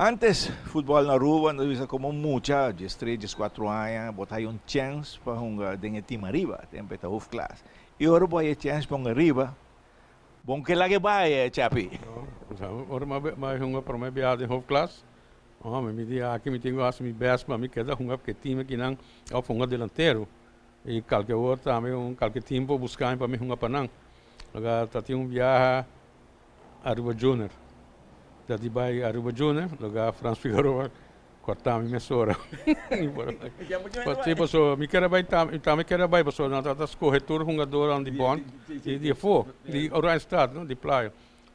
Antes, futbol na Aruba, nos bisa como mucha, 13, 14 aña, bo ta haya un chance pa hunga den e team ariba, tempo e ta hoofdklas. Y ora bo haya e chance pa hunga ariba, bo no ke laga e bay, Chapi. No, ora mi a hunga prome biaha den hoofdklas, oh, mi di aki mi tin cu haci mi best pa mi keda hunga cu e team akinan of hunga delantero. Y calke ora tambe un calke team por busca mi pa mi hunga pa nan. Loke ta tin un biaha Aruba Junior. Ta di bai Aruba Junior, loga Frans Figueroa corta mi mesora. Si, pasobra mi ker a bai tambe, mi tambe ker a bai pasobra nan tabata scoge tur hungadornan di bond y di afo, di Oranjestad, no, di Playa.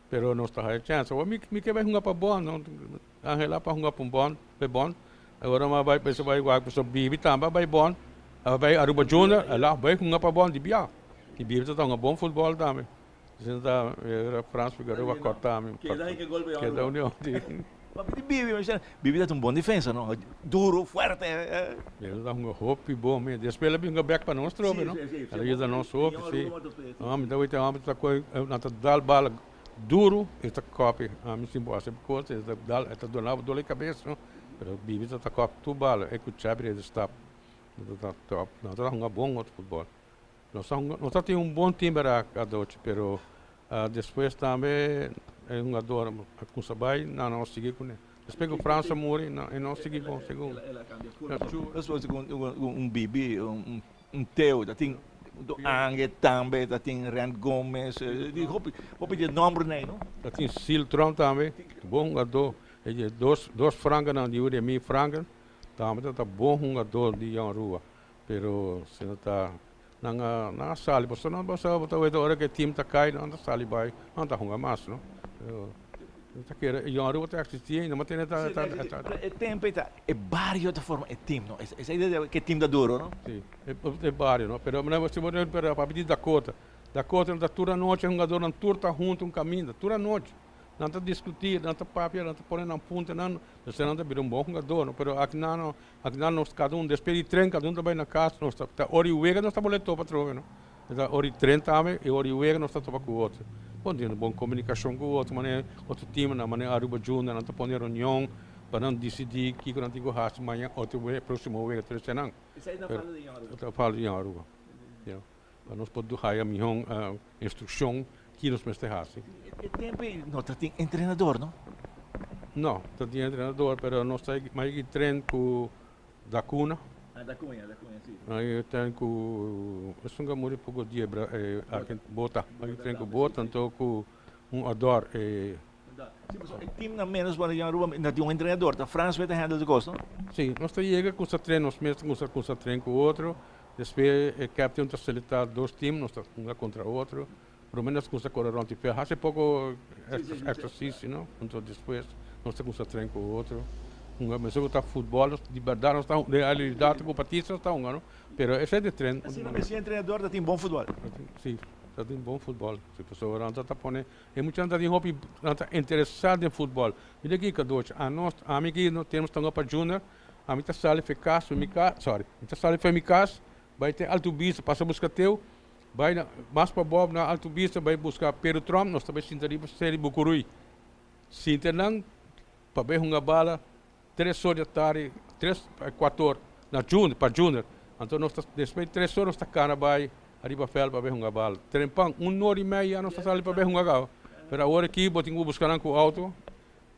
Pero nos ta haya chance. Awor mi mi ker bai hunga pa bond, no, Angela pa hunga pa un bond, pa e bond. Awor mi a bai pensa bai wak pasobra Bibi tambe a bai bond, a bai Aruba Junior, el a bai hunga pa bond di bia. Y Bibi ta hunga bon futbol tambe. Asina ta era Frans Figueroa corta mi. Keda hay ke golpe yon Keda union di. Papi di Bibi mi bisa Bibi ta un bon defensa no duro fuerte. Bibi ta hunga hopi bon mi despues el a bin hunga bek pa nos trobe no el a yuda nos hopi si no mi ta wita homber ta koe nan ta dal bala duro e ta kopi ami sin por hasi cos e ta dal e ta duna bo dolo di cabes no pero Bibi ta kopi tur bala e ku Chabi rei stap nan ta top nan ta hunga bon otro futbol. Nos a hunga, nos a tin un bon team era adochi, pero despues tambe e hungador a cuminsa bay, nan no a sigui cune. Despues cu Frans a muri, e no a sigui bon segun. Despues cu un Bibi, un Theo, ta tin Ange tambe, ta tin Rent Gomez, hopi, hopi di e nombernan ey, no? Ta tin Siltron tambe, bon hungador. E dos, dos Frankennan di uri, mi Franken, tambe ta bon hungador di Jong Aruba. Pero si no ta nan a nan a sali pasobra nan bo sa bo ta weta ora ku e team ta kai nan ta sali bai nan ta hunga mas no pero mi ta kere e Jong Aruba ta existi ainda ma tene ta ta ta. E tempo ei ta e bario ta forma e team no esei ta ke team ta duro no. Si e bario no pero si bo pero papia di Dakota Dakota nan ta tur anochi e hungadornan tur ta hunto un kaminda tur anochi. Nan ta diskutí, nan ta papia, nan ta pone nan puntonan, mester nan ta bira un bon hungadó, no? Pero aki nan no, aki nan nos kada un despues di tren kada un ta bai na kas, nos ta ta ora di wega nos ta bole topa atrobe, no? Ta ora di tren tambe i ora di wega nos ta topa ku otro. Bon tin bon komunikashon ku otro, manera otro teamnan, manera Aruba Junior nan ta pone reunion pa nan disidí kiko nan tin ku hasi maña otro wega, próksimo wega tur esei nan. Esei ta falta di Jong Aruba? Ta falta di Jong Aruba, ya. Pa nos por haya mihó instrukshon ki nos mester hasi. E tempu ei no ta tin entrenador, no? No, ta tin entrenador, pero nos ta mas yegi tren ku Dacuna. Ah, Dacuña, Dacuña, si. Mas yegi tren ku, esun ku a muri poko dia, Bota. Mas yegi tren ku Bota, anto ku un Odor. Si, pasobra e teamnan menos bueno di Aruba no tin un entrenador, ta Frans mester handle e kos, no? Si, nos ta yega ku sa tren nos mes, ta kusa tren ku otro. Despues e captain ta selecta dos team, nos ta hunga contra otro. Prome nos cuminsa core rond di veld, haci poco exercicio, no? Enton despues nos ta cuminsa train cu otro. Hunga mester cu ta futbol, di berdad nos ta hunga, den realidad cu patista nos ta hunga, no? Pero esey ta train. Asina mes si entrenador ta tin bon futbol. Si, ta tin bon futbol. Si, pasobra nan ta pone, e muchanan ta tin hopi, nan ta interesa den futbol. Mira aki Cadocha, anos, ami aki no tenemos ta hunga pa junior. Ami ta sali fe kas, fe mi kas, sorry, mi ta sali fe mi kas, bai te Alto Vista, pasa buska Teo, bai na, mas pa bob na Alto Vista, bai buska Pedro Tromp, nos ta bai sinta riba Seri Bucurui. Sinta nan pa bai hunga bala tres or di atardi, tres, kuater or, na Junior, pa Junior. Anto nos ta, despues di tres or nos ta kana bai ariba veld pa bai hunga bala. Trempan, un or i mei ya nos ta sali pa bai hunga kaba. Pero awor aki bo tin ku buska nan ku auto.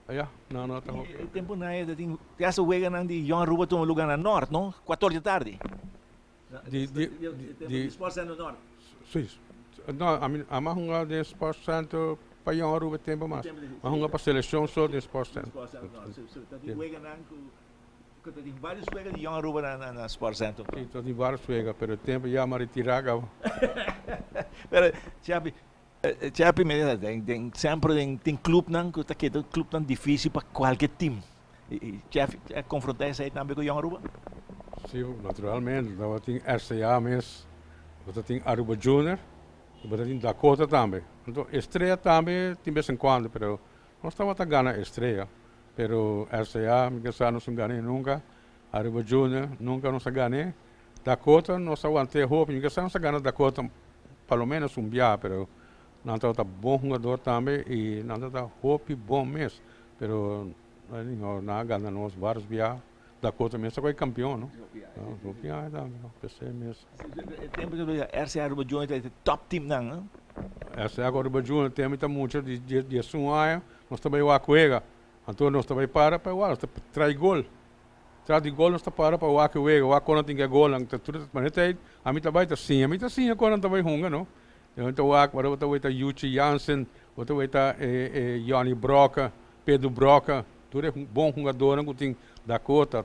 Ya, no, no ta hopi. E tempo nan e ta tin te hasta weganan di Jong Aruba tuma luga na Noord, no? Kuator di tardi. Di, di, di. Sport Center Noord. Si. No, ami, ami a hunga den Sport Center pa Jong Aruba e tempo mas. Mi a hunga pa seleccion so den Sport Center. Sport Center Noord. Si, si. Ta tin weganan ku, ku ta tin varios wega di Jong Aruba na, na, na Sport Center. Si, ta tin varios wega, pero e tempo ya mi a retira caba. Pero, Chapi, Chapi mi den den semper den tin clubnan cu ta keda clubnan dificil pa cualke team y Chapi a confronta esey tambe cu Jong Aruba? Si, naturalmente, tabatin RCA mes, tabatin Aruba Junior y tabatin Dakota tambe. Anto Estrella tambe tin bes en cuando, pero nos tabata gana Estrella, pero RCA mi ke sa nos no gana nunca, Aruba Junior nunca nos a gane. Dakota nos a want'é hopi, mi ke sa nos a gana Dakota pa lo menos un biaha, pero nan tabata bon hungador tambe y nan tabata hopi bon mes, pero Nan a gana nos varios biaha. Dakota mes ta koe kampion, no? Hopi aña tambe, no? P'esei mes. E tempo ku RCA Aruba Junior ta e top team nan, no? RCA Aruba Junior tempo ta mucha di diesun aña, nos ta bai wak wega. Anto nos ta bai para pa wak, nos ta trai gol. Tras di gol nos ta para pa wak e wega, wak kon nan tin ke golnan. Ta tur manera ta ami ta bai ta siña, mi ta siña kon nan ta bai hunga, no? Mi ta wak, ora bo ta weta Yuchi Jansen, bo ta weta Johnny Brokke, Pedro Brokke, tur e bon hungadornan ku tin Dakota,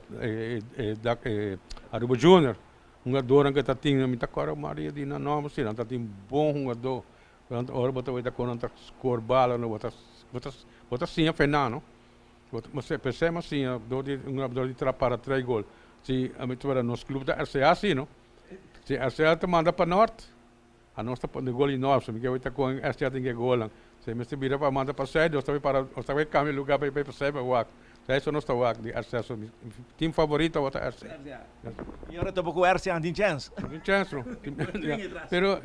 Aruba Junior, hungadornan ku ta tin, mi ta kòrda mayoria di nan nòmber si, nan ta tin bon hungadó. Ora bo ta weta kon nan ta skor bala, bo ta bo ta siña fe nan, no. P'esei mi a siña dor di un dor di traha para trai gol. Si ami ta weta nos club ta RCA si, no. Si RCA ta manda pa nort, Anos ta pone gol enorme, mi ke weta kon RCA tin ke golnan. Si mester bira pa manda pa sèi, nos ta bai para, nos ta bai kambia lugar pa bai pa sèi pa wak. Sèi so nos ta wak di RCA. So mi team favorito tabata RCA. I ora topa ku RCA no tin chèns. No tin chèns no. Pero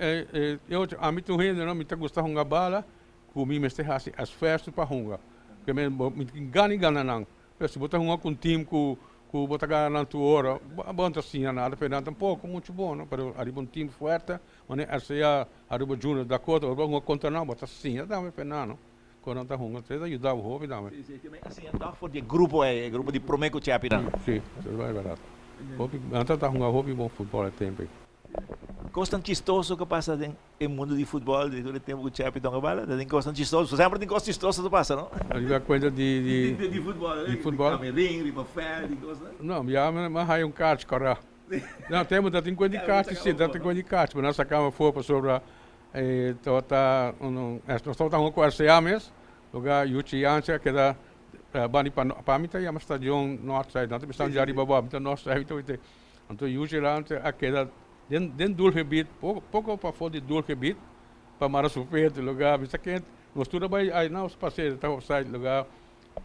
ami ta un hende no, mi ta gusta hunga bala ku mi mester hasi esfuerso pa hunga. Ke mi tin gana di gana nan. Pero si bo ta hunga ku un team ku ku bo ta gana nan tur ora, bo no ta siña nada, pero nan tampoco mucho bon no, pero ariba un team fuerte, manera RCA, Aruba Junior, Dakota, ora bo hunga contra nan, bo ta siña tambe pa nan no, con nan ta hunga, ta yuda bo hopi tambe. Si, si, a siña tog for di e grupo ey, e grupo di prome cu Cheppy nan. Si, si, e berdad. Hopi, nan ta hunga hopi bon futbol e tempo ey. Cosnan chistoso cu a pasa den E mundo di futbol di tur e tempo ku Chepi tonga bala ta tin kosnan chistoso. Semper tin kos chistoso ta pasa, no? Riba kuenta di di di futbol, di futbol. Di kamerin, riba veld, di kosnan. No, mi a mi a haya un kaarchi kòrá. No, tempo ta tin kuenta di kaarchi si, ta tin kuenta di kaarchi, pero nan saka mi afó pasobra e tabata un nos tabata hunga ku RCA mes, lugar Yuchi Yanchi a keda bani pa pa mi ta yama stadion Northside, nan ta bisa dja riba abou, mi ta Northside mi ta wete. Anto Yuchi Yanchi a keda Den den doelgebied, poko poko pafó di doelgebied pa mara su veld lugar bisa ken nos tur a bai ai nos pas'e ta offside lugar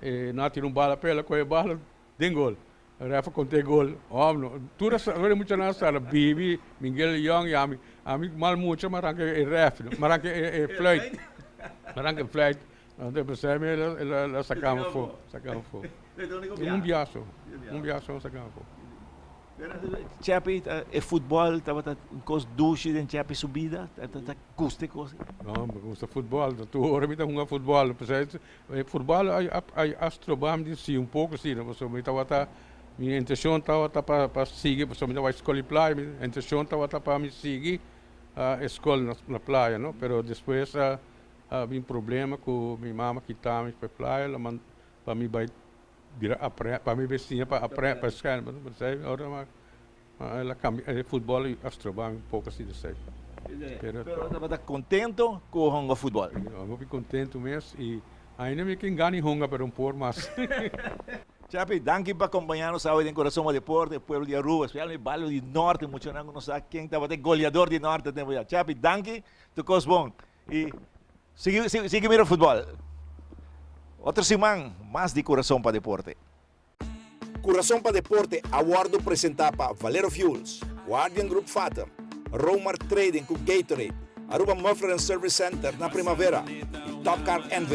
e nan a tira un bala p'el a kohe bala den gol ref a konta e gol hòm no tur a sa tur e muchanan a sala bibi Miguel Young i ami ami mal mucha mi a ranka e ref mi a ranka e fluit mi a ranka e fluit anto p'esei mi el a saka mi afó saka mi afó un biaso un biaso a saka mi afó. Cheppy, e futbol tabata un kos dushi den Cheppy su bida? Ta gusta e kos ei? No, mi gusta futbol. Ta tur ora mi ta hunga futbol. P'esei e futbol a a stroba mi di si un poko asina, pasobra mi tabata, mi intenshon tabata pa pa sigui, pasobra mi ta bai skol di playa, mi intenshon tabata pa mi sigui e skol na playa, no. Pero despues a bin problema ku mi mama kita mi pa e playa, pa mi bai Bira apre pa mi bestiña pa apre pa scan pa esei ora ma el a cambia e futbol a stroba mi un poco asi esei. Pero Pero tabata contento cu hunga futbol? Hopi contento mes y ainda mi ken gana y hunga pero un por mas. Chapi, danki pa acompaña nos awe den Corazon pa Deporte, pueblo di Aruba, especialmente barrio di Norte, muchanan cu no sa ken tabata e goleador di Norte tempo ya. Chapi, danki, tur cos bon y Sigui sigui mira futbol. Otro siman mas di Kurason pa Deporte. Kurason pa Deporte a wordo presenta pa Valero Fuels, Guardian Group Fatum, Romar Trading cu Gatorade, Aruba Muffler and Service Center na Primavera y Top Car NV.